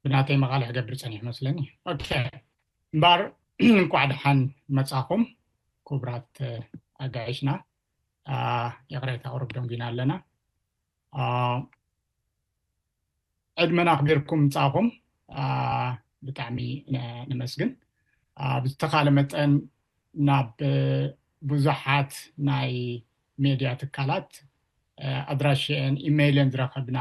ብናተይ መቓልሕ ገብር ጸኒሕ መስለኒ። ኦኬ፣ እምበር እንኳዕ ደሓን መጻኹም ክቡራት ኣጋይሽና። ይቕሬታ፣ ቁሩብ ደንጒና ኣለና። ዕድመና ኣኽቢርኩም ምጻኹም ብጣዕሚ ነመስግን። ብዝተኻለ መጠን ናብ ብዙሓት ናይ ሜድያ ትካላት ኣድራሽአን ኢሜይልን ዝረኸብና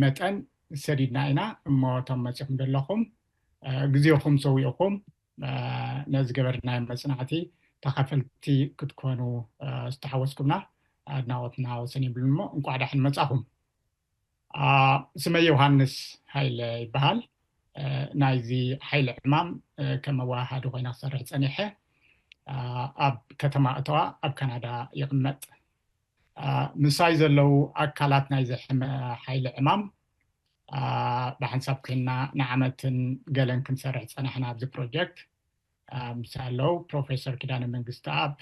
መጠን ሰዲድና ኢና። እሞ እቶም መጺኹም ዘለኹም ግዜኹም ሰዊእኹም ነዚ ገበርናዮ መጽናዕቲ ተኻፈልቲ ክትኮኑ ዝተሓወስኩምና ኣድናቖትና ወሰን ይብሉ። እሞ እንቋዕ ዳሕን መጻኹም። ስመይ ዮሃንስ ሃይለ ይበሃል። ናይዚ ሓይሊ ዕማም ከም ኣወሃሃዲ ኮይነ ክሰርሕ ጸኒሐ። ኣብ ከተማ እተዋ ኣብ ካናዳ ይቕመጥ። ምሳይ ዘለዉ ኣካላት ናይዚ ሓይሊ ዕማም ብሓንሳብ ኮይንና ንዓመትን ገለን ክንሰርሕ ጸናሕና ኣብዚ ፕሮጀክት። ምሳይ ኣለዉ ፕሮፌሰር ኪዳነ መንግስቲ ኣብ፣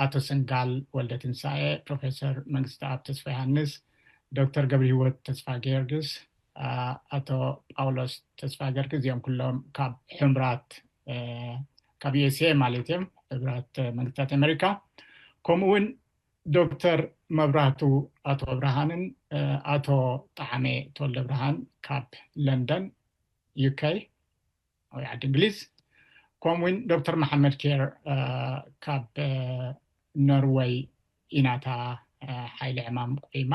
ኣቶ ሰንጋል ወልደ ትንሳኤ፣ ፕሮፌሰር መንግስቲ ኣብ ተስፋ ዮሃንስ፣ ዶክተር ገብረ ህይወት ተስፋ ጊዮርጊስ፣ ኣቶ ጳውሎስ ተስፋ ጊዮርጊስ፣ እዚኦም ኩሎም ካብ ሕምራት ካብ ዩ ኤስ ኤ ማለት እዮም፣ ሕቡራት መንግስታት ኣሜሪካ፣ ከምኡ እውን ዶክተር መብራህቱ ኣቶ ብርሃንን ኣቶ ጣዕሜ ተወልደ ብርሃን ካብ ለንደን ዩ ኬ ወይ ዓዲ እንግሊዝ፣ ከምኡ እውን ዶክተር መሓመድ ኬር ካብ ኖርወይ ኢናታ ሓይሊ ዕማም ቆይማ።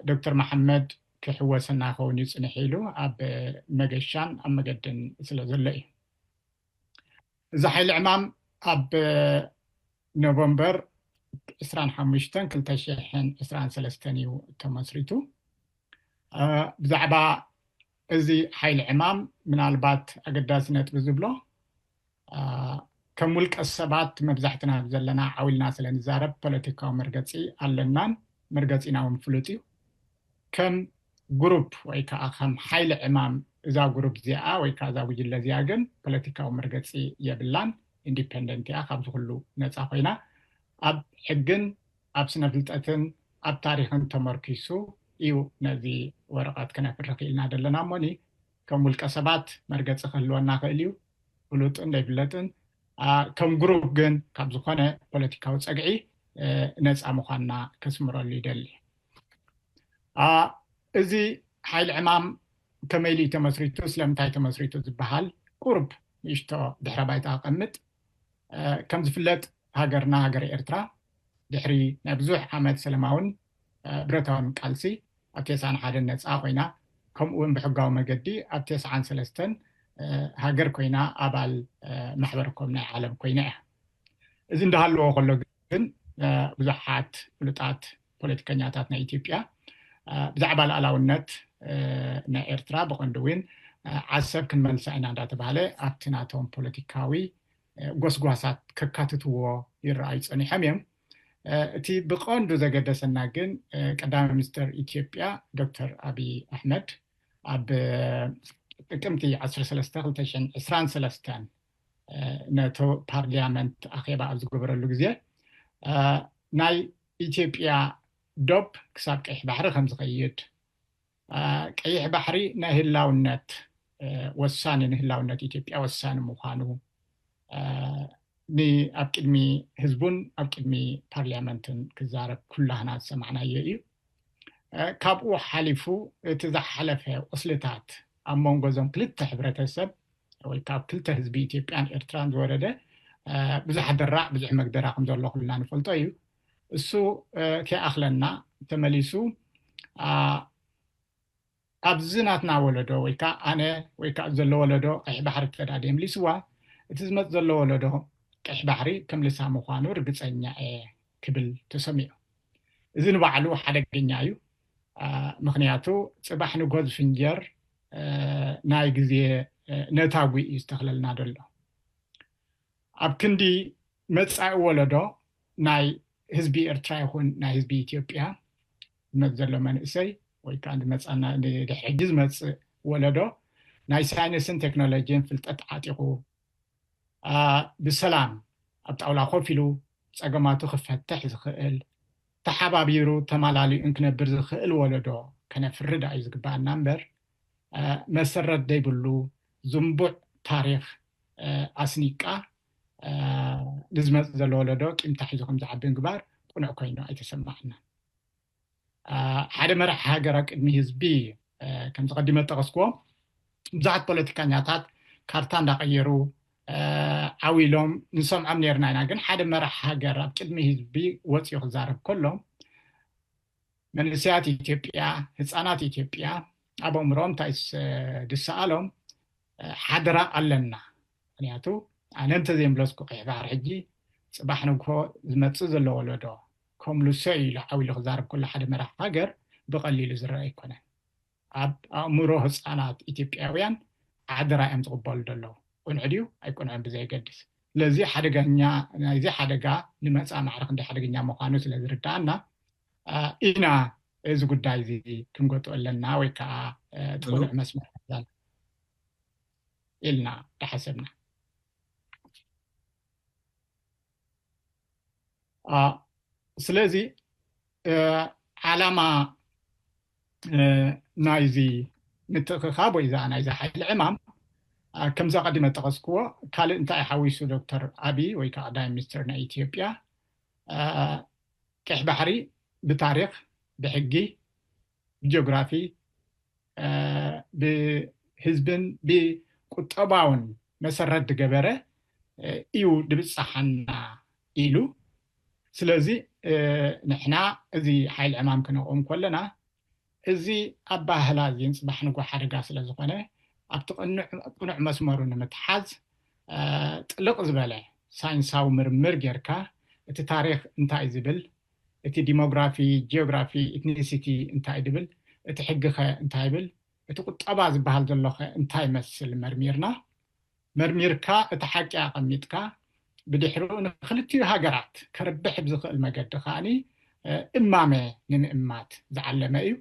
ዶክተር መሓመድ ክሕወሰና ከውን እዩ ጽንሕ ኢሉ ኣብ መገሻን ኣብ መገድን ስለ ዘሎ እዩ። እዚ ሓይሊ ዕማም ኣብ ኖቨምበር ዕስራን ሓሙሽተን ክልተ ሽሕን ዕስራን ሰለስተን እዩ ተመስሪቱ። ብዛዕባ እዚ ሓይሊ ዕማም ምናልባት ኣገዳሲ ነጥቢ ዝብሎ፣ ከም ውልቀ ሰባት መብዛሕትና ዘለና ዓው ኢልና ስለ ንዛረብ ፖለቲካዊ መርገጺ ኣለናን መርገጺና እውን ፍሉጥ እዩ። ከም ግሩፕ ወይ ከዓ ከም ሓይሊ ዕማም እዛ ግሩፕ እዚኣ ወይ ከዓ እዛ ጉጅለ እዚኣ ግን ፖለቲካዊ መርገጺ የብላን፣ ኢንዲፐንደንት እያ፣ ካብዚ ኩሉ ነፃ ኮይና ኣብ ሕግን ኣብ ስነ ፍልጠትን ኣብ ታሪኽን ተመርኪሱ እዩ ነዚ ወረቐት ክነፍሪ ክኢልና ዘለና። እሞኒ ከም ውልቀ ሰባት መርገፂ ክህልወና ክእል እዩ፣ ፍሉጥን ዘይፍለጥን። ከም ግሩፕ ግን ካብ ዝኾነ ፖለቲካዊ ፀግዒ ነፃ ምዃንና ከስምረሉ ይደሊ። እዚ ሓይሊ ዕማም ከመይ ኢሉ ተመስሪቱ፣ ስለምንታይ ተመስሪቱ ዝበሃል ቁሩብ ንእሽቶ ድሕረ ባይታ ኣቐምጥ። ከም ዝፍለጥ ሃገርና ሃገር ኤርትራ ድሕሪ ናይ ብዙሕ ዓመት ሰላማውን ብረታውን ቃልሲ ኣብ ተስዓን ሓደን ነፃ ኮይና፣ ከምኡ እውን ብሕጋዊ መገዲ ኣብ ተስዓን ሰለስተን ሃገር ኮይና ኣባል ማሕበር ኮም ናይ ዓለም ኮይና እያ። እዚ እንዳሃለዎ ከሎ ግን ብዙሓት ፍሉጣት ፖለቲከኛታት ናይ ኢትዮጵያ ብዛዕባ ሉዓላውነት ናይ ኤርትራ ብቐንዱ እውን ዓሰብ ክንመልሳ ኢና እንዳተባሃለ ኣብቲ ናቶም ፖለቲካዊ ጎስጓሳት ከካትትዎ ይረኣዩ ጸኒሖም እዮም። እቲ ብቐንዱ ዘገደሰና ግን ቀዳማይ ሚኒስትር ኢትዮጵያ ዶክተር ኣብይ ኣሕመድ ኣብ ጥቅምቲ ዓሰርተ ሰለስተ ክልተ ሽሕን ዕስራን ሰለስተን ነቲ ፓርሊያመንት ኣኼባ ኣብ ዝገበረሉ ግዜ ናይ ኢትዮጵያ ዶብ ክሳብ ቀይሕ ባሕሪ ከም ዝኸይድ፣ ቀይሕ ባሕሪ ናይ ህላውነት ወሳኒ፣ ንህላውነት ኢትዮጵያ ወሳኒ ምዃኑ ኣብ ቅድሚ ህዝቡን ኣብ ቅድሚ ፓርሊያመንትን ክዛረብ ኩላህና ዝሰማዕናዮ እዩ። ካብኡ ሓሊፉ እቲ ዝሓለፈ ቁስልታት ኣብ መንጎ እዞም ክልተ ሕብረተሰብ ወይ ካብ ክልተ ህዝቢ ኢትዮጵያን ኤርትራን ዝወረደ ብዙሕ ደራዕ ብዙሕ መግደራ ከም ዘሎ ኩልና ንፈልጦ እዩ። እሱ ከይኣኽለና ተመሊሱ ኣብዚ ናትና ወለዶ ወይ ከዓ ኣነ ወይ ከዓ ዘሎ ወለዶ ቀይሕ ባሕሪ ተዳድየ ምሊስዋ፣ እቲ ዝመፅ ዘሎ ወለዶ ቀይሕ ባሕሪ ክምልሳ ምዃኑ ርግፀኛ እየ ክብል ተሰሚዑ። እዚ ንባዕሉ ሓደገኛ እዩ። ምክንያቱ ፅባሕ ንግሆ ዝፍንጀር ናይ ግዜ ነታጒ እዩ ዝተኽለልና ዘሎ። ኣብ ክንዲ መጻኢ ወለዶ ናይ ህዝቢ ኤርትራ ይኹን ናይ ህዝቢ ኢትዮጵያ ዝመጽእ ዘሎ መንእሰይ ወይ ከዓ ዝመጻና ድሕጂ ዝመጽእ ወለዶ ናይ ሳይንስን ቴክኖሎጂን ፍልጠት ዓጢቑ ብሰላም ኣብ ጣውላ ኮፍ ኢሉ ጸገማቱ ክፈትሕ ዝኽእል፣ ተሓባቢሩ ተማላሊኡን ክነብር ዝኽእል ወለዶ ከነፍርድ እዩ ዝግባኣና እምበር መሰረት ዘይብሉ ዝንቡዕ ታሪኽ ኣስኒቃ ንዝመፅ ዘሎ ወለዶ ቂምታ ሒዙ ከም ዝዓቢ ምግባር ቅኑዕ ኮይኑ ኣይተሰማዕና። ሓደ መራሕ ሃገር ኣብ ቅድሚ ህዝቢ ከምዚ ቀዲመ ጠቀስክዎ ብዙሓት ፖለቲካኛታት ካርታ እንዳቀየሩ ዓው ኢሎም ንሰምዖም ነርና ኢና። ግን ሓደ መራሕ ሃገር ኣብ ቅድሚ ህዝቢ ወፂኡ ክዛረብ ከሎ መንእሰያት ኢትዮጵያ፣ ህፃናት ኢትዮጵያ ኣብ ኣእምሮም እንታይ ዝሰኣሎም ሓደራ ኣለና። ምክንያቱ ኣነ እንተዘይምለስኩ ቀይሕ ባሕሪ ሕጂ ፅባሕ ንግሆ ዝመፅእ ዘሎ ወለዶ ከምልሶ እዩ ኢሉ ዓው ኢሉ ክዛረብ ከሎ ሓደ መራሕ ሃገር ብቀሊሉ ዝረአ ኣይኮነን። ኣብ ኣእምሮ ህፃናት ኢትዮጵያውያን ሓደራ እዮም ዝቕበሉ ዘለዉ። ቅኑዕ ድዩ ኣይቅኑዕን ብዘየገድስ። ስለዚ ሓደገኛ ናይዚ ሓደጋ ንመፃ ማዕረ ክንደይ ሓደገኛ ምዃኑ ስለ ዝርዳኣና ኢና እዚ ጉዳይ እዚ ክንጎጥኦ ኣለና ወይ ከዓ እቲ ቅኑዕ መስመር ኢልና ዝሓሰብና። ስለዚ ዓላማ ናይዚ ምትእኽኻብ ወይ እዛ ናይዚ ሓይሊ ዕማም ከምዛ ቀዲመ ጠቐስክዎ ካልእ እንታይ ሓዊሱ ዶክተር ኣብይ ወይ ከዓ ቀዳማይ ሚኒስትር ናይ ኢትዮጵያ ቀይሕ ባሕሪ ብታሪኽ ብሕጊ ብጂኦግራፊ ብህዝብን ብቁጠባውን መሰረት ዝገበረ እዩ ድብፅሓና ኢሉ። ስለዚ ንሕና እዚ ሓይሊ ዕማም ክነቕም ከለና እዚ ኣባህላ እዚ ንፅባሕ ንጎ ሓደጋ ስለ ዝኾነ ኣብቲ ቅኑዕ መስመሩ ንምትሓዝ ጥልቕ ዝበለ ሳይንሳዊ ምርምር ጌርካ እቲ ታሪኽ እንታይ ዝብል እቲ ዲሞግራፊ ጂኦግራፊ ኢትኒሲቲ እንታይ ድብል እቲ ሕጊኸ እንታይ ብል እቲ ቁጠባ ዝበሃል ዘሎኸ እንታይ መስል መርሚርና መርሚርካ እቲ ሓቂ ኣቐሚጥካ ብድሕሪኡ ንክልቲኡ ሃገራት ከርብሕ ብዝኽእል መገዲ ከዓኒ እማመ ንምእማት ዝዓለመ እዩ።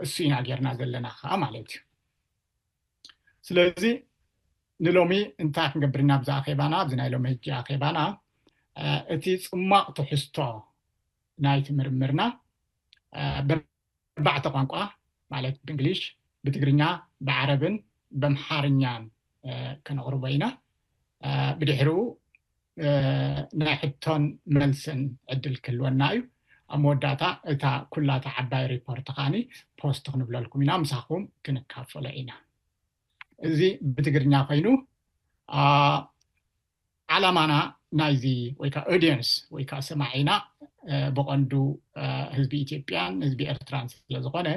እሱ ኢና ጌርና ዘለና ከዓ ማለት እዩ። ስለዚ ንሎሚ እንታይ ክንገብር ኢና ኣብዚ ኣኼባና ኣብዚ ናይ ሎሚ ህጂ ኣኼባና እቲ ፅማቕ ትሕዝቶ ናይቲ ምርምርና ብኣርባዕተ ቋንቋ ማለት ብእንግሊሽ ብትግርኛ ብዓረብን በምሓርኛን ከነቕርቦ ኢና። ብድሕሪኡ ናይ ሕቶን መልስን ዕድል ክህልወና እዩ። ኣብ መወዳእታ እታ ኩላታ ዓባይ ሪፖርት ከዓኒ ፖስት ክንብለልኩም ኢና ምሳኹም ክንካፈሎ ኢና። እዚ ብትግርኛ ኮይኑ ዓላማና ናይዚ ወይ ከዓ ኦዲየንስ ወይ ከዓ ሰማዒና ብቐንዱ ህዝቢ ኢትዮጵያን ህዝቢ ኤርትራን ስለዝኾነ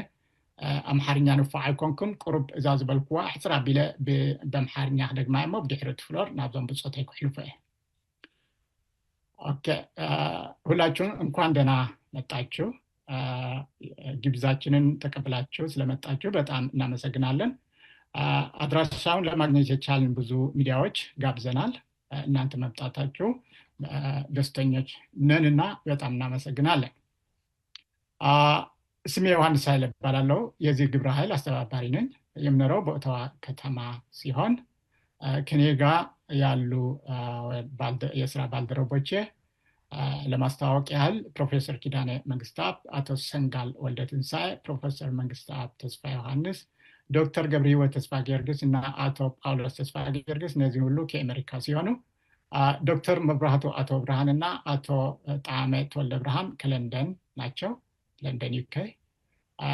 ኣምሓርኛ ንፉዕ ኣይኮንኩን። ቁሩብ እዛ ዝበልኩዋ ኣሕፅር ኣቢለ ብኣምሓርኛ ክደግማ እሞ ብድሕሪ እቲ ፍሎር ናብዞም ብፆተይ ክሕልፎ እየ። ኦኬ፣ ሁላችሁም እንኳን ደህና መጣችሁ። ግብዛችንን ተቀብላችሁ ስለመጣችሁ በጣም እናመሰግናለን። አድራሻውን ለማግኘት የቻልን ብዙ ሚዲያዎች ጋብዘናል። እናንተ መምጣታችሁ ደስተኞች ነንና በጣም እናመሰግናለን። ስሜ ዮሐንስ ኃይለ እባላለሁ። የዚህ ግብረ ኃይል አስተባባሪ ነኝ። የምኖረው በኦታዋ ከተማ ሲሆን ከኔ ጋር ያሉ የስራ ባልደረቦቼ ለማስተዋወቅ ያህል ፕሮፌሰር ኪዳነ መንግስተአብ፣ አቶ ሰንጋል ወልደ ትንሳኤ፣ ፕሮፌሰር መንግስተአብ ተስፋ ዮሐንስ፣ ዶክተር ገብረ ሕይወት ተስፋ ጊዮርጊስ እና አቶ ጳውሎስ ተስፋ ጊዮርጊስ እነዚህ ሁሉ ከአሜሪካ ሲሆኑ ዶክተር መብራህቱ አቶ ብርሃን እና አቶ ጣዕመ ተወልደ ብርሃን ከለንደን ናቸው፣ ለንደን ዩኬ።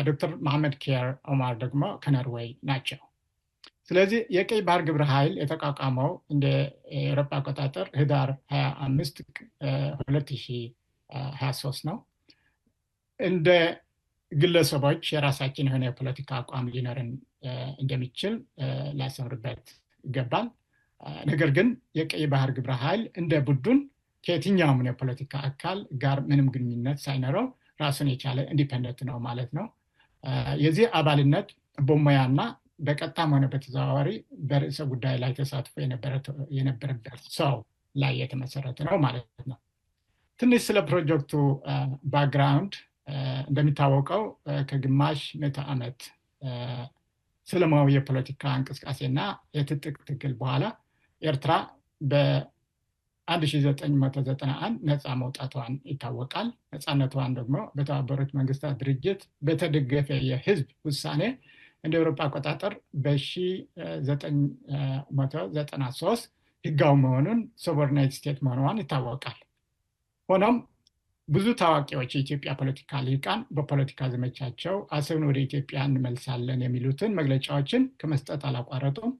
ዶክተር መሐመድ ኪያር ኦማር ደግሞ ከኖርዌይ ናቸው። ስለዚህ የቀይ ባህር ግብረ ኃይል የተቋቋመው እንደ ኤሮፓ አቆጣጠር ህዳር ሃያ አምስት ሁለት ሺህ ሃያ ሶስት ነው። እንደ ግለሰቦች የራሳችን የሆነ የፖለቲካ አቋም ሊኖረን እንደሚችል ላሰምርበት ይገባል። ነገር ግን የቀይ ባህር ግብረ ኃይል እንደ ቡድን ከየትኛውም የፖለቲካ አካል ጋር ምንም ግንኙነት ሳይኖረው ራሱን የቻለ ኢንዲፐንደንት ነው ማለት ነው። የዚህ አባልነት በሙያና በቀጥታም ሆነ በተዘዋዋሪ በርዕሰ ጉዳይ ላይ ተሳትፎ የነበረበት ሰው ላይ የተመሰረተ ነው ማለት ነው። ትንሽ ስለ ፕሮጀክቱ ባክግራውንድ፣ እንደሚታወቀው ከግማሽ ምዕተ ዓመት ሰላማዊ የፖለቲካ እንቅስቃሴና የትጥቅ ትግል በኋላ ኤርትራ በ አንድ ሺህ ዘጠኝ መቶ ዘጠና አንድ ነፃ መውጣቷን ይታወቃል። ነፃነቷን ደግሞ በተባበሩት መንግስታት ድርጅት በተደገፈ የህዝብ ውሳኔ እንደ አውሮፓ አቆጣጠር በ ሺህ ዘጠኝ መቶ ዘጠና ሶስት ህጋዊ መሆኑን፣ ሶቨርናይት ስቴት መሆኗን ይታወቃል። ሆኖም ብዙ ታዋቂዎች የኢትዮጵያ ፖለቲካ ልሂቃን በፖለቲካ ዘመቻቸው አሰብን ወደ ኢትዮጵያ እንመልሳለን የሚሉትን መግለጫዎችን ከመስጠት አላቋረጡም።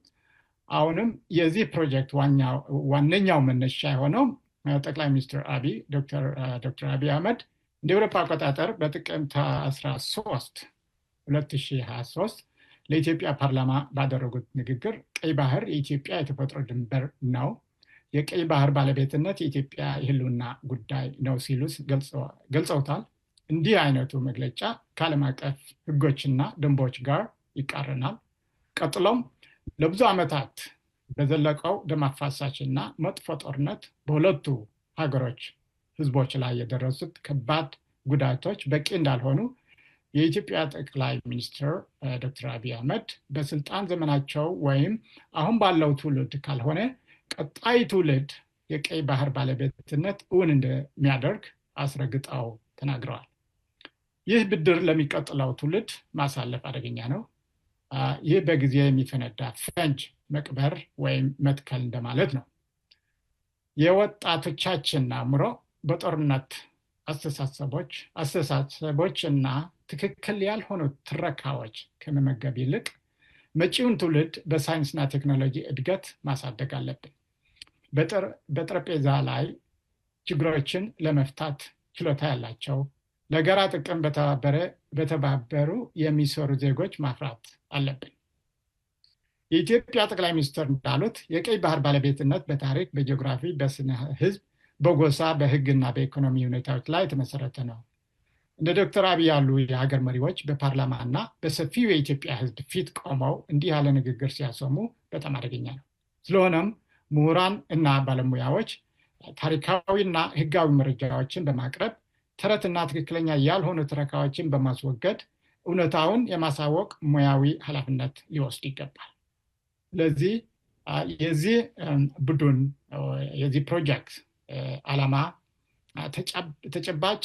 አሁንም የዚህ ፕሮጀክት ዋናው፣ ዋነኛው መነሻ የሆነው፣ እ፣ ጠቅላይ ሚኒስትር አብይ፣ ዶክተር፣ እ፣ ዶክተር አብይ አህመድ እንደ አውሮፓ አቆጣጠር በጥቅምት አስራ ሶስት ሁለት ሺህ ሃያ ሶስት ለኢትዮጵያ ፓርላማ ባደረጉት ንግግር፣ «ቀይ ባህር የኢትዮጵያ የተፈጥሮ ድንበር ነው። የቀይ ባህር ባለቤትነት የኢትዮጵያ የህልውና ጉዳይ ነው» ሲሉ ገልጸዋ-፣ ገልጸውታል። እንዲህ አይነቱ መግለጫ ከዓለም አቀፍ ህጎችና ደንቦች ጋር ይቃረናል። ቀጥሎም፣ ለብዙ ዓመታት በዘለቀው ደም አፋሳሽና መጥፎ ጦርነት በሁለቱ ሀገሮች ህዝቦች ላይ የደረሱት ከባድ ጉዳቶች በቂ እንዳልሆኑ የኢትዮጵያ ጠቅላይ ሚኒስትር፣ እ፣ ዶክተር አብይ አህመድ በስልጣን ዘመናቸው ወይም አሁን ባለው ትውልድ ካልሆነ ቀጣይ ትውልድ የቀይ ባህር ባለቤትነት እውን እንደሚያደርግ አስረግጠው ተናግረዋል። ይህ ብድር ለሚቀጥለው ትውልድ ማሳለፍ አደገኛ ነው። አ፣ ይህ በጊዜ የሚፈነዳ ፈንጅ መቅበር ወይም መትከል እንደማለት ነው። የወጣቶቻችን አእምሮ በጦርነት አስተሳሰቦች፣ አስተሳሰቦች እና ትክክል ያልሆኑ ትረካዎች ከመመገብ ይልቅ መጪውን ትውልድ በሳይንስና ቴክኖሎጂ እድገት ማሳደግ አለብን። በጠር-፣ በጠረጴዛ ላይ ችግሮችን ለመፍታት ችሎታ ያላቸው፣ ለጋራ ጥቅም በተባበረ-፣ በተባበሩ የሚሰሩ ዜጎች ማፍራት አለብን። የኢትዮጵያ ጠቅላይ ሚኒስትር እንዳሉት የቀይ ባህር ባለቤትነት በታሪክ፣ በጂኦግራፊ፣ በስነ ህዝብ፣ በጎሳ፣ በህግና በኢኮኖሚ ሁኔታዎች ላይ የተመሰረተ ነው። እንደ ዶክተር አብይ ያሉ የሀገር መሪዎች በፓርላማ እና በሰፊው የኢትዮጵያ ህዝብ ፊት ቆመው እንዲህ ያለ ንግግር ሲያሰሙ በጣም አደገኛ ነው። ስለሆነም ምሁራን እና ባለሙያዎች ታሪካዊና ህጋዊ መረጃዎችን በማቅረብ ተረትና ትክክለኛ ያልሆኑ ትረካዎችን በማስወገድ እውነታውን የማሳወቅ ሙያዊ ኃላፊነት ሊወስድ ይገባል። ስለዚህ፣ አ፣ የዚህ፣ እም፣ ቡድን፣ ኦ፣ የዚህ ፕሮጀክት፣ እ፣ ዓላማ፣ አ፣ ተጫብ-፣ ተጨባጭ፣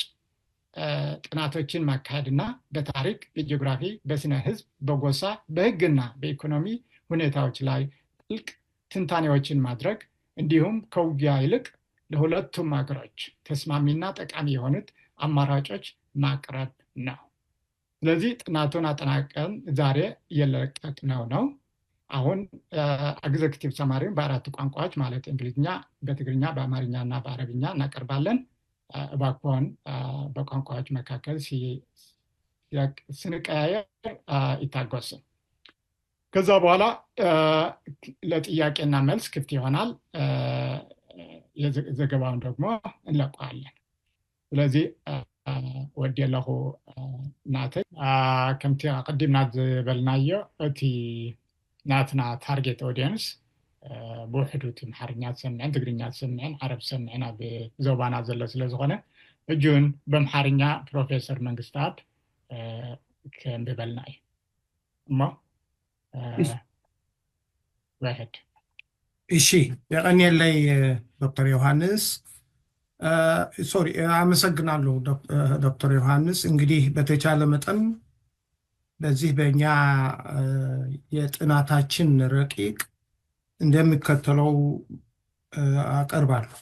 እ፣ ጥናቶችን ማካሄድና በታሪክ፣ በጂኦግራፊ፣ በስነ ህዝብ፣ በጎሳ፣ በህግና በኢኮኖሚ ሁኔታዎች ላይ ጥልቅ ትንታኔዎችን ማድረግ እንዲሁም ከውጊያ ይልቅ ለሁለቱም ሀገሮች ተስማሚና ጠቃሚ የሆኑት አማራጮች ማቅረብ ነው። ስለዚህ ጥናቱን አጠናቀን ዛሬ እየለቀቅነው ነው። አሁን፣ እ፣ ኤግዜኪቲቭ ሰማሪውን በአራት ቋንቋዎች ማለት እንግሊዝኛ፣ በትግርኛ፣ በአማርኛ እና በአረብኛ እናቀርባለን። እ፣ እባክዎን፣ እ፣ በቋንቋዎች መካከል ሲ-፣ ሲያቅ-፣ ስንቀያየር፣ እ፣ ይታገሱ። ከዛ በኋላ፣ እ፣ ለጥያቄና መልስ ክፍት ይሆናል። እ፣ የዘ-፣ ዘገባውን ደግሞ እንለቀዋለን። ስለዚህ፣ እ፣ ወዲ ኣለኹ፣ እ፣ ናተይ፣ እ፣ ከምቲ ኣቐዲምና ዝበልናዮ፣ እቲ ናትና ታርጌት ኦዲየንስ፣ እ፣ ብውሕዱ እቲ ኣምሓርኛ ዝሰምዕን ትግርኛ ዝሰምዕን ዓረብ ዝሰምዕን ኣብ ዞባና ዘሎ ስለ ዝኾነ፣ እጁን ብኣምሓርኛ ፕሮፌሰር መንግስተኣብ፣ እ፣ ከንብበልና እዩ። እሞ፣ እ፣ እሺ። Go ahead። እሺ፣ የቐንየለይ፣ እ፣ ዶክተር ዮሃንስ። እ፣ ሶሪ፣ እ፣ አመሰግናለሁ ዶክ-፣ እ፣ ዶክተር ዮሃንስ። እንግዲህ በተቻለ መጠን በዚህ በእኛ፣ እ፣ የጥናታችን ረቂቅ እንደሚከተለው፣ እ፣ አቀርባለሁ።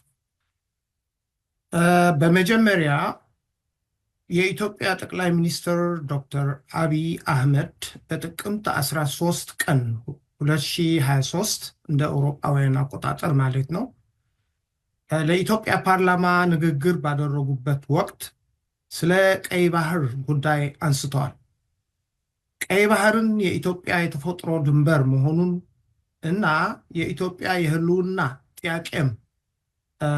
እ፣ በመጀመሪያ የኢትዮጵያ ጠቅላይ ሚኒስትር ዶክተር አብይ አህመድ በጥቅምት አስራ ሶስት ቀን ሁለት ሺህ ሃያ ሶስት እንደ አውሮፓውያን አቆጣጠር ማለት ነው፣ እ፣ ለኢትዮጵያ ፓርላማ ንግግር ባደረጉበት ወቅት ስለ ቀይ ባህር ጉዳይ አንስተዋል። ቀይ ባህርን የኢትዮጵያ የተፈጥሮ ድንበር መሆኑን እና የኢትዮጵያ የህልውና ጥያቄም፣ እ፣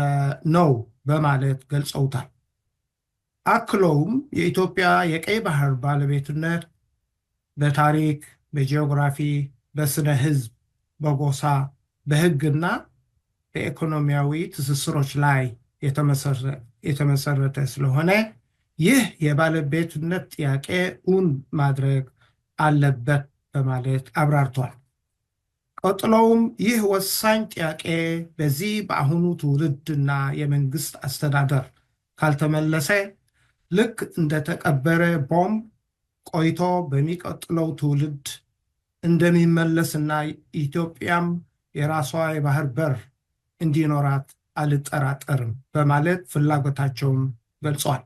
ነው በማለት ገልጸውታል። አክለውም የኢትዮጵያ የቀይ ባህር ባለቤትነት በታሪክ፣ በጂኦግራፊ፣ በስነ ህዝብ፣ በጎሳ፣ በህግና በኢኮኖሚያዊ ትስስሮች ላይ የተመሰረ-፣ የተመሰረተ ስለሆነ ይህ የባለቤትነት ጥያቄ እውን ማድረግ አለበት በማለት አብራርቷል። ቀጥለውም ይህ ወሳኝ ጥያቄ በዚህ በአሁኑ ትውልድና የመንግስት አስተዳደር ካልተመለሰ ልክ እንደተቀበረ ቦምብ ቆይቶ በሚቀጥለው ትውልድ እንደሚመለስና ኢትዮጵያም የራሷ የባህር በር እንዲኖራት አልጠራጠርም በማለት ፍላጎታቸውን ገልጸዋል።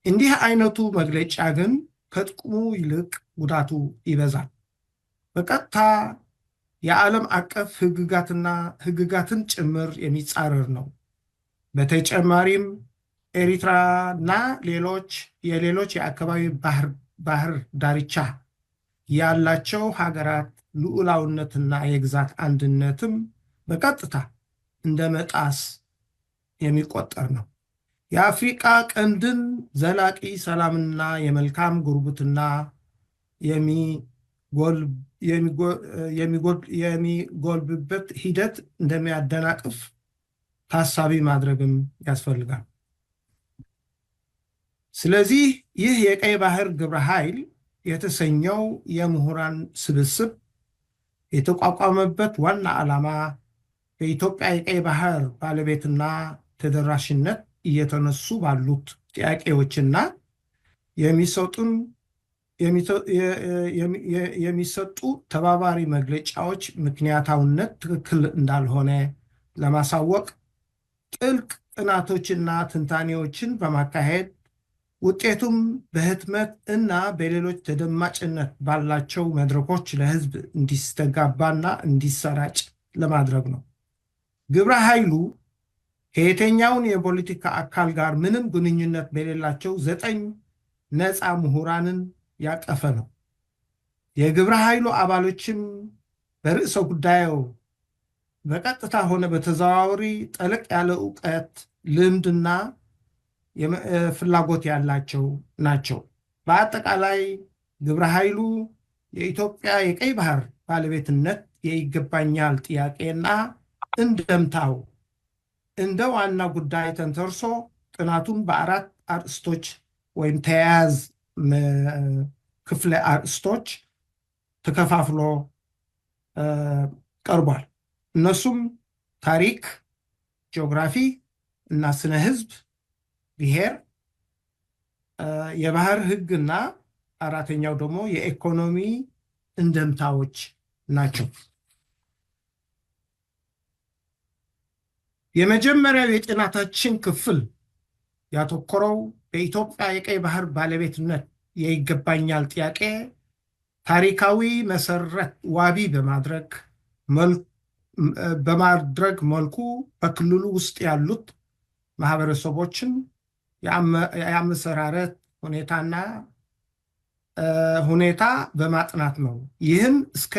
እንዲህ አይነቱ መግለጫ ግን ከጥቅሙ ይልቅ ጉዳቱ ይበዛል። በቀጥታ የዓለም አቀፍ ህግጋትና ህግጋትን ጭምር የሚጻረር ነው። በተጨማሪም ኤሪትራና ሌሎች የሌሎች የአካባቢ ባህር ዳርቻ ያላቸው ሀገራት ልዑላውነትና የግዛት አንድነትም በቀጥታ እንደ መጣስ የሚቆጠር ነው። የአፍሪቃ ቀንድን ዘላቂ ሰላምና የመልካም ጉርብትና የሚጎልብበት ሂደት እንደሚያደናቅፍ ታሳቢ ማድረግም ያስፈልጋል። ስለዚህ ይህ የቀይ ባህር ግብረ ኃይል የተሰኘው የምሁራን ስብስብ የተቋቋመበት ዋና ዓላማ በኢትዮጵያ የቀይ ባህር ባለቤትና ተደራሽነት እየተነሱ ባሉት ጥያቄዎችና የሚሰጡን የሚሰጡ ተባባሪ መግለጫዎች ምክንያታውነት ትክክል እንዳልሆነ ለማሳወቅ ጥልቅ ጥናቶችና ትንታኔዎችን በማካሄድ ውጤቱም በህትመት እና በሌሎች ተደማጭነት ባላቸው መድረኮች ለህዝብ እንዲስተጋባና እንዲሰራጭ ለማድረግ ነው። ግብረ ኃይሉ ከየትኛውን የፖለቲካ አካል ጋር ምንም ግንኙነት በሌላቸው ዘጠኝ ነፃ ምሁራንን ያቀፈ ነው። የግብረ ኃይሉ አባሎችም በርዕሰ ጉዳዩ በቀጥታ ሆነ በተዘዋዋሪ ጠለቅ ያለ እውቀት፣ ልምድና ፍላጎት ያላቸው ናቸው። በአጠቃላይ ግብረ ኃይሉ የኢትዮጵያ የቀይ ባህር ባለቤትነት የይገባኛል ጥያቄና እንደምታው እንደ ዋና ጉዳይ ተንተርሶ ጥናቱን በአራት አርእስቶች ወይም ተያያዝ ክፍለ አርእስቶች ተከፋፍሎ ቀርቧል። እነሱም ታሪክ፣ ጂኦግራፊ እና ስነ ህዝብ፣ ብሔር፣ የባህር ህግና አራተኛው ደግሞ የኢኮኖሚ እንደምታዎች ናቸው። የመጀመሪያው የጥናታችን ክፍል ያተኮረው በኢትዮጵያ የቀይ ባህር ባለቤትነት የይገባኛል ጥያቄ ታሪካዊ መሰረት ዋቢ በማድረግ በማድረግ መልኩ በክልሉ ውስጥ ያሉት ማህበረሰቦችን የአመሰራረት ሁኔታና ሁኔታ በማጥናት ነው። ይህም እስከ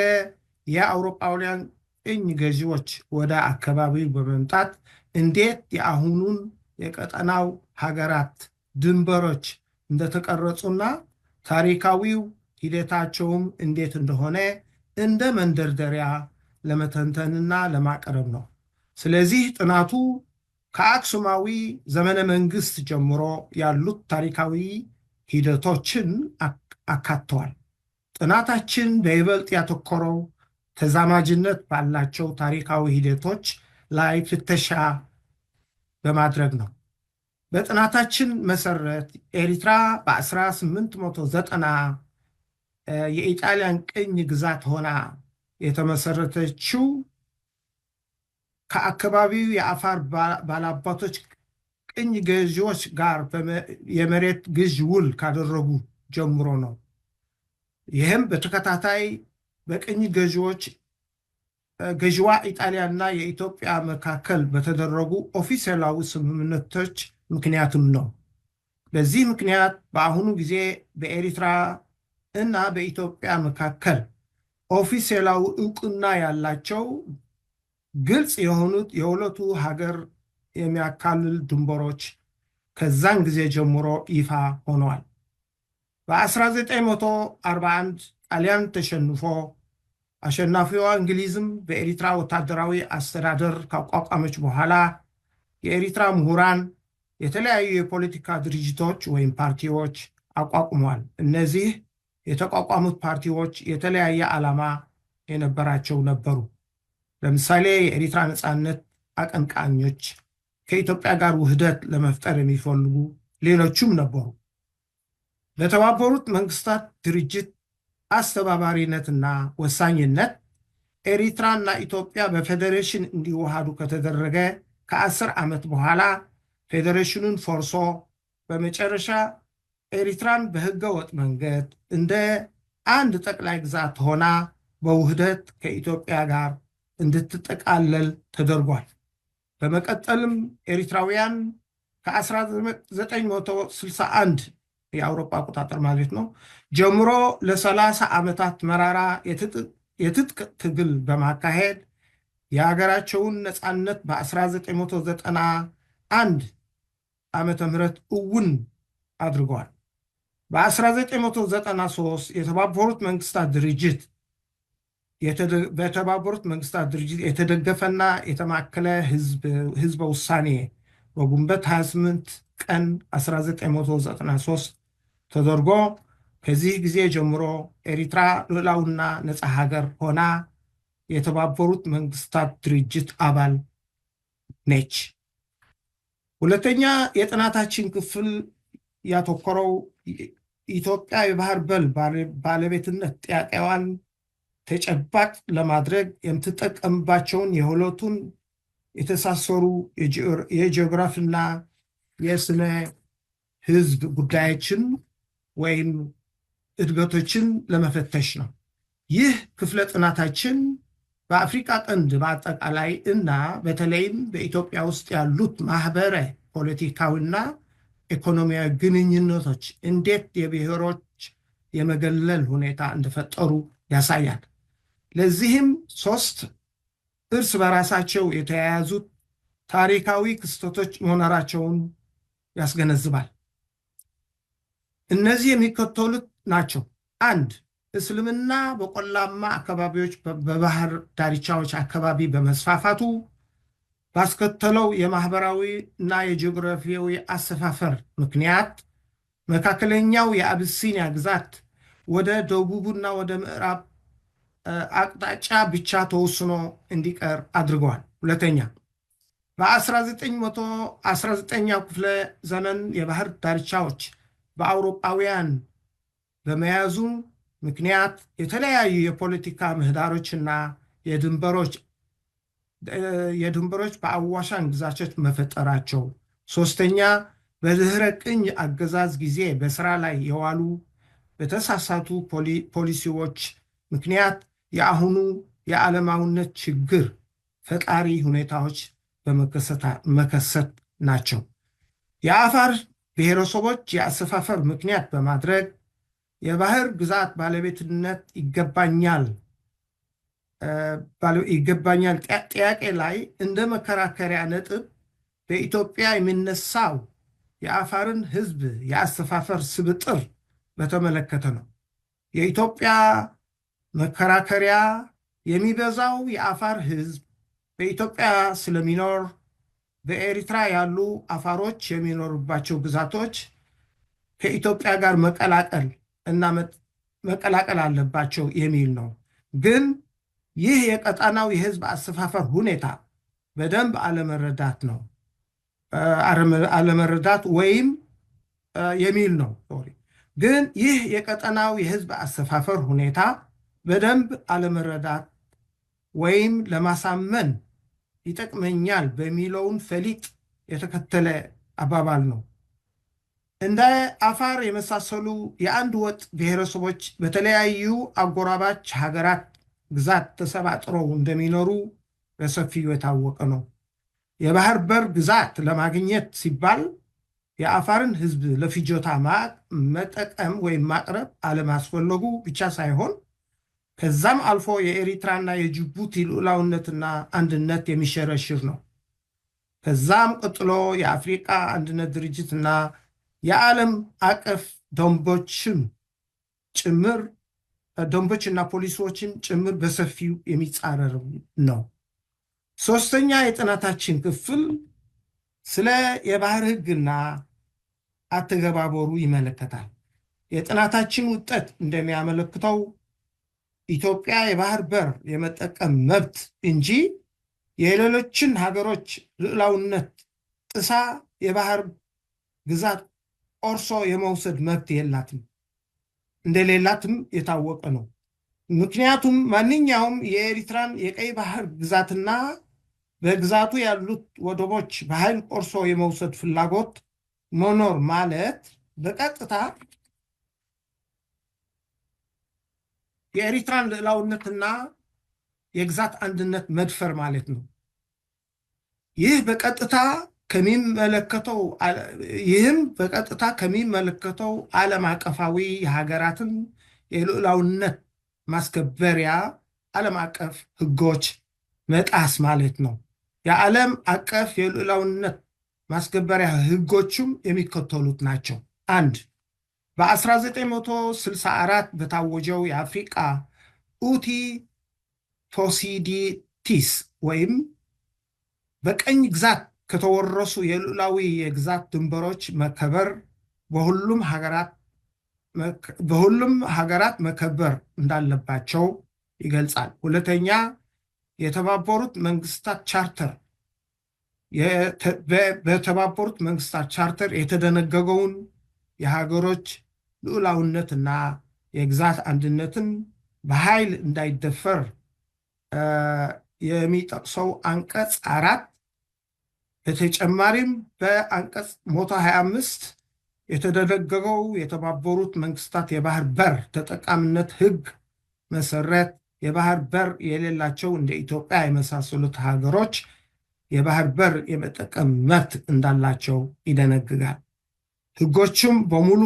የአውሮፓውያን ቅኝ ገዢዎች ወደ አካባቢው በመምጣት እንዴት የአሁኑን የቀጠናው ሀገራት ድንበሮች እንደተቀረጹና ታሪካዊው ሂደታቸውም እንዴት እንደሆነ እንደ መንደርደሪያ ለመተንተንና ለማቅረብ ነው። ስለዚህ ጥናቱ ከአክሱማዊ ዘመነ መንግስት ጀምሮ ያሉት ታሪካዊ ሂደቶችን አካተዋል። ጥናታችን በይበልጥ ያተኮረው ተዛማጅነት ባላቸው ታሪካዊ ሂደቶች ላይ ፍተሻ በማድረግ ነው። በጥናታችን መሰረት ኤሪትራ በአስራ ስምንት መቶ ዘጠና የኢጣሊያን ቅኝ ግዛት ሆና የተመሰረተችው ከአካባቢው የአፋር ባላባቶች ቅኝ ገዢዎች ጋር የመሬት ግዥ ውል ካደረጉ ጀምሮ ነው። ይህም በተከታታይ በቅኝ ገዢዎች ገዥዋ ኢጣሊያና የኢትዮጵያ መካከል በተደረጉ ኦፊሴላዊ ስምምነቶች ምክንያትም ነው። በዚህ ምክንያት በአሁኑ ጊዜ በኤሪትራ እና በኢትዮጵያ መካከል ኦፊሴላዊ እውቅና ያላቸው ግልጽ የሆኑት የሁለቱ ሀገር የሚያካልል ድንበሮች ከዛን ጊዜ ጀምሮ ይፋ ሆነዋል። በአስራ ዘጠኝ መቶ አርባ አንድ ጣሊያን ተሸንፎ አሸናፊዋ እንግሊዝም በኤሪትራ ወታደራዊ አስተዳደር ካቋቋመች በኋላ የኤሪትራ ምሁራን የተለያዩ የፖለቲካ ድርጅቶች ወይም ፓርቲዎች አቋቁመዋል። እነዚህ የተቋቋሙት ፓርቲዎች የተለያየ ዓላማ የነበራቸው ነበሩ። ለምሳሌ የኤሪትራ ነጻነት አቀንቃኞች፣ ከኢትዮጵያ ጋር ውህደት ለመፍጠር የሚፈልጉ ሌሎችም ነበሩ። በተባበሩት መንግስታት ድርጅት አስተባባሪነትና ወሳኝነት ኤሪትራና ኢትዮጵያ በፌዴሬሽን እንዲዋሃዱ ከተደረገ ከአስር ዓመት በኋላ ፌዴሬሽኑን ፈርሶ በመጨረሻ ኤሪትራን በህገ ወጥ መንገድ እንደ አንድ ጠቅላይ ግዛት ሆና በውህደት ከኢትዮጵያ ጋር እንድትጠቃለል ተደርጓል። በመቀጠልም ኤሪትራውያን ከአስራ ዘጠኝ መቶ ስልሳ አንድ የአውሮፓ አቆጣጠር ማለት ነው ጀምሮ ለሰላሳ ዓመታት መራራ የትጥቅ ትግል በማካሄድ የሀገራቸውን ነጻነት በአስራ ዘጠኝ መቶ ዘጠና አንድ ዓመተ ምህረት እውን አድርገዋል። በአስራ ዘጠኝ መቶ ዘጠና ሶስት የተባበሩት መንግስታት ድርጅት በተባበሩት መንግስታት ድርጅት የተደገፈና የተማከለ ህዝበ ውሳኔ በጉንበት ሃያ ስምንት ቀን አስራ ዘጠኝ መቶ ዘጠና ሶስት ተደርጎ ከዚህ ጊዜ ጀምሮ ኤሪትራ ልዑላውና ነጻ ሀገር ሆና የተባበሩት መንግስታት ድርጅት አባል ነች። ሁለተኛ የጥናታችን ክፍል ያተኮረው ኢትዮጵያ የባህር በር ባለቤትነት ጥያቄዋን ተጨባጭ ለማድረግ የምትጠቀምባቸውን የሁለቱን የተሳሰሩ የጂኦግራፊና የስነ ህዝብ ጉዳዮችን ወይም እድገቶችን ለመፈተሽ ነው። ይህ ክፍለ ጥናታችን በአፍሪካ ቀንድ በአጠቃላይ እና በተለይም በኢትዮጵያ ውስጥ ያሉት ማህበረ ፖለቲካዊና ኢኮኖሚያዊ ግንኙነቶች እንዴት የብሔሮች የመገለል ሁኔታ እንደፈጠሩ ያሳያል። ለዚህም ሶስት እርስ በራሳቸው የተያያዙት ታሪካዊ ክስተቶች መኖራቸውን ያስገነዝባል። እነዚህ የሚከተሉት ናቸው። አንድ፣ እስልምና በቆላማ አካባቢዎች፣ በባህር ዳርቻዎች አካባቢ በመስፋፋቱ ባስከተለው የማህበራዊ እና የጂኦግራፊያዊ አሰፋፈር ምክንያት መካከለኛው የአብሲኒያ ግዛት ወደ ደቡቡና ወደ ምዕራብ አቅጣጫ ብቻ ተወስኖ እንዲቀር አድርገዋል። ሁለተኛ፣ በአስራ ዘጠኝ መቶ አስራ ዘጠነኛው ክፍለ ዘመን የባህር ዳርቻዎች በአውሮፓውያን በመያዙ ምክንያት የተለያዩ የፖለቲካ ምህዳሮችና የድንበሮች የድንበሮች በአዋሳኝ ግዛቶች መፈጠራቸው። ሶስተኛ፣ በድህረ ቅኝ አገዛዝ ጊዜ በስራ ላይ የዋሉ በተሳሳቱ ፖሊሲዎች ምክንያት የአሁኑ የዓለማዊነት ችግር ፈጣሪ ሁኔታዎች በመከሰት ናቸው። የአፋር ብሔረሰቦች የአሰፋፈር ምክንያት በማድረግ የባህር ግዛት ባለቤትነት ይገባኛል ይገባኛል ጥያቄ ላይ እንደ መከራከሪያ ነጥብ በኢትዮጵያ የሚነሳው የአፋርን ህዝብ የአሰፋፈር ስብጥር በተመለከተ ነው። የኢትዮጵያ መከራከሪያ የሚበዛው የአፋር ህዝብ በኢትዮጵያ ስለሚኖር በኤሪትራ ያሉ አፋሮች የሚኖሩባቸው ግዛቶች ከኢትዮጵያ ጋር መቀላቀል እና መቀላቀል አለባቸው የሚል ነው። ግን ይህ የቀጣናው የህዝብ አሰፋፈር ሁኔታ በደንብ አለመረዳት ነው። አለመረዳት ወይም የሚል ነው። ግን ይህ የቀጠናው የህዝብ አሰፋፈር ሁኔታ በደንብ አለመረዳት ወይም ለማሳመን ይጠቅመኛል በሚለውን ፈሊጥ የተከተለ አባባል ነው። እንደ አፋር የመሳሰሉ የአንድ ወጥ ብሔረሰቦች በተለያዩ አጎራባች ሀገራት ግዛት ተሰባጥረው እንደሚኖሩ በሰፊው የታወቀ ነው። የባህር በር ግዛት ለማግኘት ሲባል የአፋርን ህዝብ ለፍጆታ መጠቀም ወይም ማቅረብ አለማስፈለጉ ብቻ ሳይሆን ከዛም አልፎ የኤሪትራና የጅቡቲ ልዑላውነትና አንድነት የሚሸረሽር ነው። ከዛም ቀጥሎ የአፍሪቃ አንድነት ድርጅትና የዓለም አቀፍ ደንቦችም ጭምር ደንቦችና ፖሊሲዎችን ጭምር በሰፊው የሚጻረር ነው። ሶስተኛ የጥናታችን ክፍል ስለ የባህር ህግና አተገባበሩ ይመለከታል። የጥናታችን ውጠት እንደሚያመለክተው ኢትዮጵያ የባህር በር የመጠቀም መብት እንጂ የሌሎችን ሀገሮች ልዑላውነት ጥሳ የባህር ግዛት ቆርሶ የመውሰድ መብት የላትም፣ እንደሌላትም የታወቀ ነው። ምክንያቱም ማንኛውም የኤሪትራን የቀይ ባህር ግዛትና በግዛቱ ያሉት ወደቦች በኃይል ቆርሶ የመውሰድ ፍላጎት መኖር ማለት በቀጥታ የኤሪትራን ልዕላውነትና የግዛት አንድነት መድፈር ማለት ነው። ይህ በቀጥታ ከሚመለከተው ይህም በቀጥታ ከሚመለከተው ዓለም አቀፋዊ የሀገራትን የልዑላውነት ማስከበሪያ ዓለም አቀፍ ህጎች መጣስ ማለት ነው። የዓለም አቀፍ የልዑላውነት ማስከበሪያ ህጎችም የሚከተሉት ናቸው። አንድ በ1964 በታወጀው የአፍሪቃ ኡቲ ቶሲዲቲስ ወይም በቀኝ ግዛት ከተወረሱ የልዑላዊ የግዛት ድንበሮች መከበር በሁሉም ሀገራት በሁሉም ሀገራት መከበር እንዳለባቸው ይገልጻል። ሁለተኛ የተባበሩት መንግስታት ቻርተር በተባበሩት መንግስታት ቻርተር የተደነገገውን የሀገሮች ልዑላውነትና የግዛት አንድነትን በኃይል እንዳይደፈር የሚጠቅሰው አንቀጽ አራት በተጨማሪም በአንቀጽ መቶ ሃያ አምስት የተደነገገው የተባበሩት መንግስታት የባህር በር ተጠቃሚነት ህግ መሰረት የባህር በር የሌላቸው እንደ ኢትዮጵያ የመሳሰሉት ሀገሮች የባህር በር የመጠቀም መብት እንዳላቸው ይደነግጋል። ህጎችም በሙሉ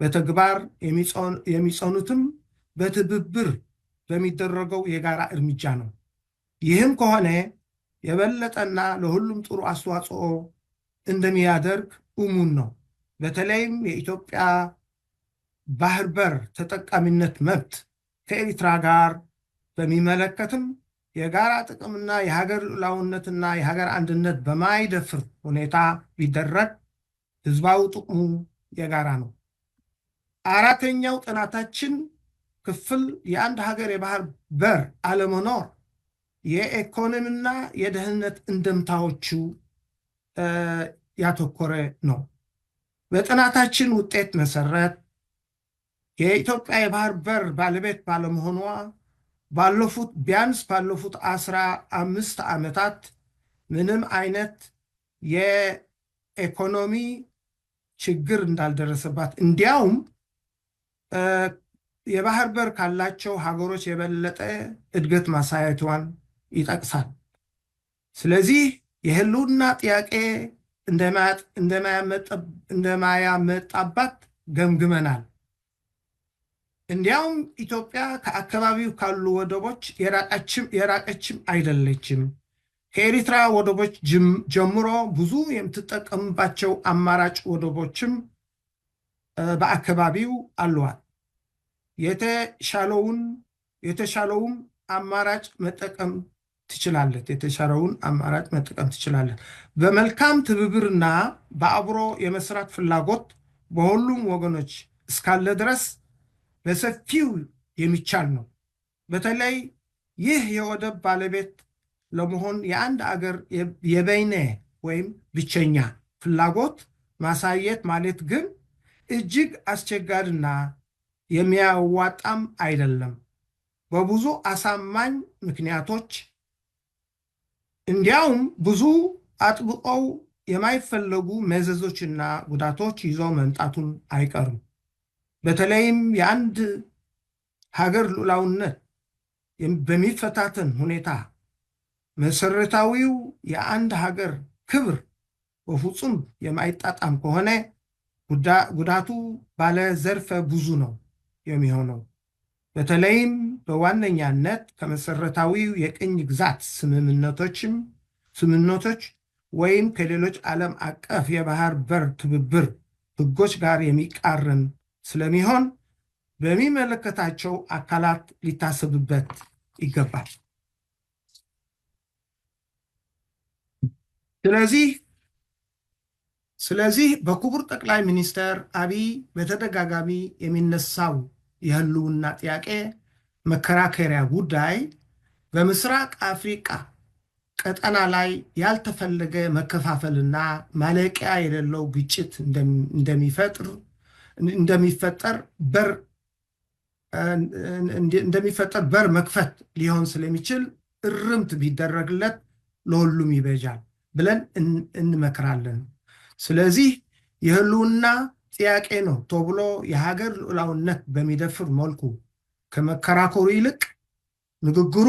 በተግባር የሚጸኑትም በትብብር በሚደረገው የጋራ እርምጃ ነው። ይህም ከሆነ የበለጠና ለሁሉም ጥሩ አስተዋጽኦ እንደሚያደርግ እሙን ነው። በተለይም የኢትዮጵያ ባህር በር ተጠቃሚነት መብት ከኤሪትራ ጋር በሚመለከትም የጋራ ጥቅምና የሀገር ልዑላውነትና የሀገር አንድነት በማይደፍር ሁኔታ ቢደረግ ህዝባዊ ጥቅሙ የጋራ ነው። አራተኛው ጥናታችን ክፍል የአንድ ሀገር የባህር በር አለመኖር የኢኮኖሚና የደህንነት እንደምታዎቹ ያተኮረ ነው። በጥናታችን ውጤት መሰረት የኢትዮጵያ የባህር በር ባለቤት ባለመሆኗ ባለፉት ቢያንስ ባለፉት አስራ አምስት ዓመታት ምንም አይነት የኢኮኖሚ ችግር እንዳልደረሰባት እንዲያውም የባህር በር ካላቸው ሀገሮች የበለጠ እድገት ማሳየቷን ይጠቅሳል። ስለዚህ የህልውና ጥያቄ እንደማያመጣባት ገምግመናል። እንዲያውም ኢትዮጵያ ከአካባቢው ካሉ ወደቦች የራቀችም አይደለችም። ከኤሪትራ ወደቦች ጀምሮ ብዙ የምትጠቀምባቸው አማራጭ ወደቦችም በአካባቢው አሏት። የተሻለውን የተሻለውም አማራጭ መጠቀም ትችላለች። የተሻለውን አማራጭ መጠቀም ትችላለች። በመልካም ትብብርና በአብሮ የመስራት ፍላጎት በሁሉም ወገኖች እስካለ ድረስ በሰፊው የሚቻል ነው። በተለይ ይህ የወደብ ባለቤት ለመሆን የአንድ አገር የበይነ ወይም ብቸኛ ፍላጎት ማሳየት ማለት ግን እጅግ አስቸጋሪና የሚያዋጣም አይደለም። በብዙ አሳማኝ ምክንያቶች እንዲያውም ብዙ አጥብቀው የማይፈለጉ መዘዞችና ጉዳቶች ይዞ መምጣቱን አይቀርም። በተለይም የአንድ ሀገር ልዑላውነት በሚፈታተን ሁኔታ መሰረታዊው የአንድ ሀገር ክብር በፍጹም የማይጣጣም ከሆነ ጉዳቱ ባለ ዘርፈ ብዙ ነው የሚሆነው። በተለይም በዋነኛነት ከመሰረታዊው የቅኝ ግዛት ስምምነቶችም ስምምነቶች ወይም ከሌሎች ዓለም አቀፍ የባህር በር ትብብር ህጎች ጋር የሚቃረን ስለሚሆን በሚመለከታቸው አካላት ሊታሰብበት ይገባል። ስለዚህ ስለዚህ በክቡር ጠቅላይ ሚኒስተር አብይ በተደጋጋሚ የሚነሳው የህልውና ጥያቄ መከራከሪያ ጉዳይ በምስራቅ አፍሪቃ ቀጠና ላይ ያልተፈለገ መከፋፈልና ማለቂያ የሌለው ግጭት እንደም-፣ እንደሚፈጥር፣ እንደሚፈጠር በር፣ እንደ-፣ እንደሚፈጠር በር መክፈት ሊሆን ስለሚችል እርምት ቢደረግለት ለሁሉም ይበጃል ብለን እን-፣ እንመክራለን። ስለዚህ የህልውና ጥያቄ ነው ተብሎ የሀገር ልዑላውነት በሚደፍር መልኩ ከመከራከሩ ይልቅ ንግግሩ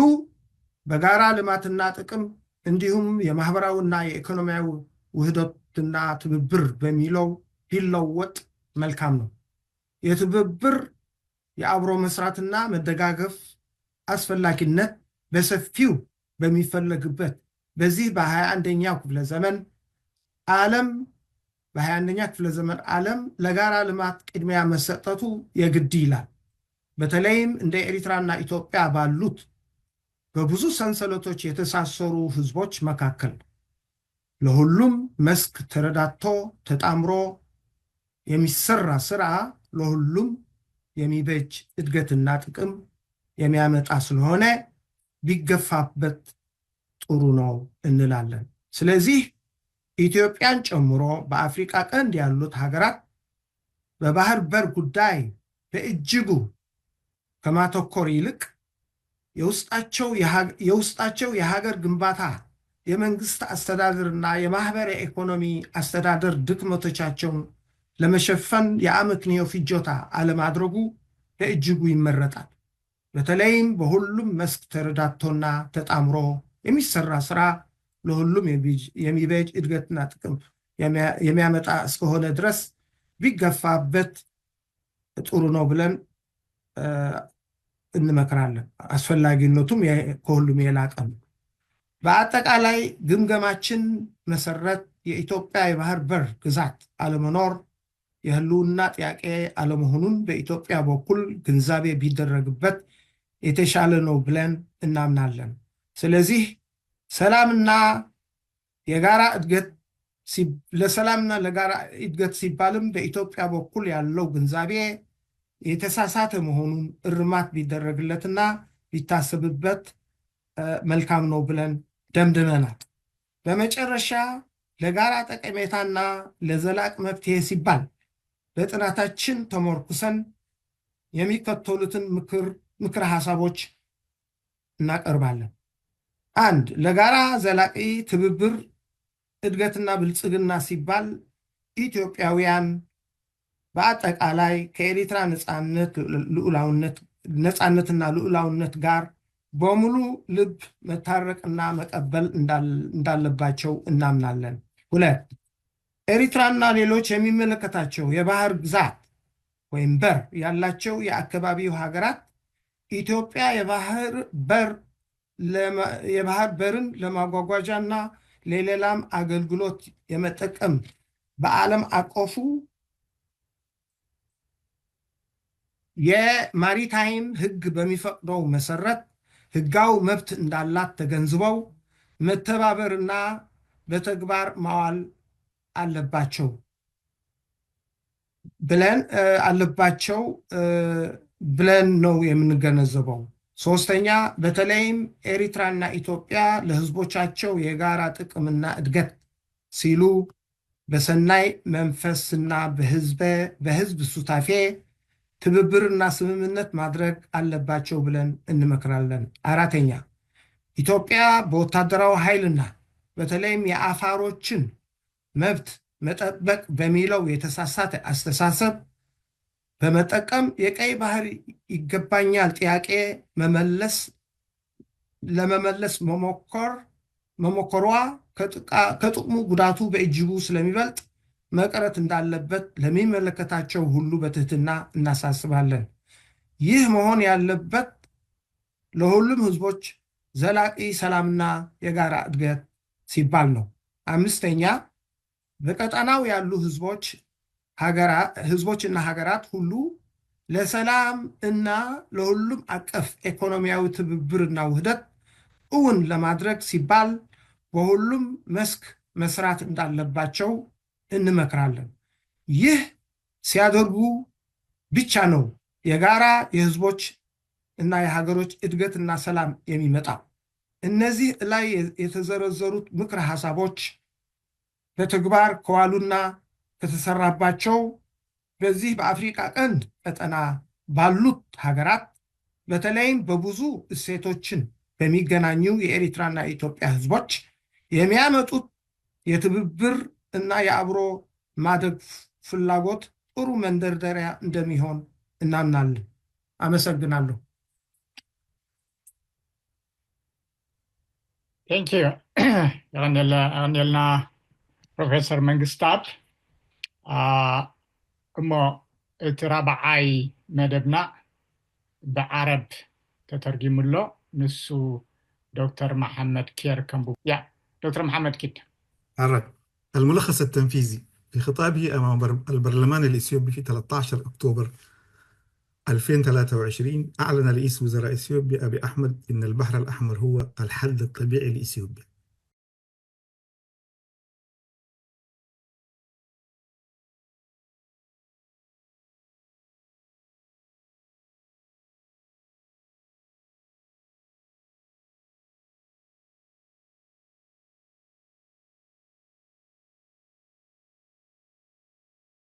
በጋራ ልማትና ጥቅም እንዲሁም የማህበራዊና የኢኮኖሚያዊ ውህደትና ትብብር በሚለው ቢለወጥ መልካም ነው። የትብብር የአብሮ መስራትና መደጋገፍ አስፈላጊነት በሰፊው በሚፈለግበት በዚህ በሃያ አንደኛው ክፍለ ዘመን ዓለም፣ በሃያ አንደኛ ክፍለ ዘመን ዓለም ለጋራ ልማት ቅድሚያ መሰጠቱ የግድ ይላል። በተለይም እንደ ኤሪትራና ኢትዮጵያ ባሉት በብዙ ሰንሰለቶች የተሳሰሩ ህዝቦች መካከል ለሁሉም መስክ ተረዳድቶ ተጣምሮ የሚሰራ ስራ ለሁሉም የሚበጅ እድገትና ጥቅም የሚያመጣ ስለሆነ ቢገፋበት ጥሩ ነው እንላለን። ስለዚህ ኢትዮጵያን ጨምሮ በአፍሪካ ቀንድ ያሉት ሀገራት በባህር በር ጉዳይ በእጅጉ ከማተኮር ይልቅ የውስጣቸው የሀ-፣ የውስጣቸው የሀገር ግንባታ፣ የመንግስት አስተዳደርና የማህበረ ኢኮኖሚ አስተዳደር ድክመቶቻቸውን ለመሸፈን የአመክንዮ ፍጆታ አለማድረጉ በእጅጉ ይመረጣል። በተለይም በሁሉም መስክ ተረዳድቶና ተጣምሮ የሚሰራ ስራ ለሁሉም የሚበጅ፣ የሚበጅ እድገትና ጥቅም የሚያ-፣ የሚያመጣ እስከሆነ ድረስ ቢገፋበት ጥሩ ነው ብለን፣ እ፣ እንመክራለን። አስፈላጊነቱም የ-፣ ከሁሉም የላቀ ነው። በአጠቃላይ ግምገማችን መሰረት የኢትዮጵያ የባህር በር ግዛት አለመኖር የህልውና ጥያቄ አለመሆኑን በኢትዮጵያ በኩል ግንዛቤ ቢደረግበት የተሻለ ነው ብለን እናምናለን። ስለዚህ ሰላምና የጋራ እድገት ሲ-፣ ለሰላምና ለጋራ እድገት ሲባልም በኢትዮጵያ በኩል ያለው ግንዛቤ የተሳሳተ መሆኑን እርማት ቢደረግለትና ቢታሰብበት፣ እ፣ መልካም ነው ብለን ደምድመናል። በመጨረሻ ለጋራ ጠቀሜታና ለዘላቂ መፍትሄ ሲባል በጥናታችን ተመርኩሰን የሚከተሉትን ምክር፣ ምክረ ሐሳቦች እናቀርባለን። አንድ፣ ለጋራ ዘላቂ ትብብር እድገትና ብልጽግና ሲባል ኢትዮጵያውያን በአጠቃላይ ከኤሪትራ ነጻነት፣ ልዑላውነት፣ ነጻነትና ልዑላውነት ጋር በሙሉ ልብ መታረቅና መቀበል እንዳል-፣ እንዳለባቸው እናምናለን። ሁለት፣ ኤሪትራና ሌሎች የሚመለከታቸው የባህር ግዛት ወይም በር ያላቸው የአካባቢው ሀገራት ኢትዮጵያ የባህር በር ለማ-፣ የባህር በርን ለማጓጓዣና ለሌላም አገልግሎት የመጠቀም በዓለም አቀፉ የማሪታይም ሕግ በሚፈቅደው መሰረት ሕጋዊ መብት እንዳላት ተገንዝበው መተባበርና በተግባር ማዋል አለባቸው ብለን፣ እ፣ አለባቸው፣ እ፣ ብለን ነው የምንገነዘበው። ሶስተኛ፣ በተለይም ኤሪትራና ኢትዮጵያ ለህዝቦቻቸው የጋራ ጥቅምና እድገት ሲሉ በሰናይ መንፈስና በህዝበ-፣ በህዝብ ሱታፌ ትብብርና ስምምነት ማድረግ አለባቸው ብለን እንመክራለን። አራተኛ፣ ኢትዮጵያ በወታደራዊ ኃይልና በተለይም የአፋሮችን መብት መጠበቅ በሚለው የተሳሳተ አስተሳሰብ በመጠቀም የቀይ ባህር ይገባኛል ጥያቄ መመለስ፣ ለመመለስ መሞከር፣ መሞከሯ ከጥቃ-፣ ከጥቅሙ ጉዳቱ በእጅጉ ስለሚበልጥ መቅረት እንዳለበት ለሚመለከታቸው ሁሉ በትህትና እናሳስባለን። ይህ መሆን ያለበት ለሁሉም ህዝቦች ዘላቂ ሰላምና የጋራ እድገት ሲባል ነው። አምስተኛ፣ በቀጠናው ያሉ ህዝቦች፣ ሀገራ-፣ ህዝቦችና ሀገራት ሁሉ ለሰላም እና ለሁሉም አቀፍ ኢኮኖሚያዊ ትብብርና ውህደት እውን ለማድረግ ሲባል በሁሉም መስክ መስራት እንዳለባቸው እንመክራለን። ይህ ሲያደርጉ ብቻ ነው የጋራ የህዝቦች እና የሀገሮች እድገትና ሰላም የሚመጣው። እነዚህ ላይ የተዘረዘሩት ምክረ ሀሳቦች በተግባር ከዋሉና ከተሰራባቸው በዚህ በአፍሪካ ቀንድ ቀጠና ባሉት ሀገራት በተለይም በብዙ እሴቶችን በሚገናኙ የኤሪትራና የኢትዮጵያ ህዝቦች የሚያመጡት የትብብር እና የአብሮ ማደግ ፍላጎት ጥሩ መንደርደሪያ እንደሚሆን እናምናለን። አመሰግናለሁ። Thank you. የቐንየልና ፕሮፌሰር መንግስታብ። እሞ እቲ ራብዓይ መደብና ብዓረብ ተተርጊሙ ኣሎ። ንሱ ዶክተር መሓመድ ኬር ከንቡ። ያ ዶክተር መሓመድ ኪድ። الملخص التنفيذي في خطابه أمام البرلمان الإثيوبي في ثلاثة عشر أكتوبر ألفين وثلاثة وعشرين، أعلن رئيس وزراء إثيوبيا أبي أحمد إن البحر الأحمر هو الحل الطبيعي لإثيوبيا.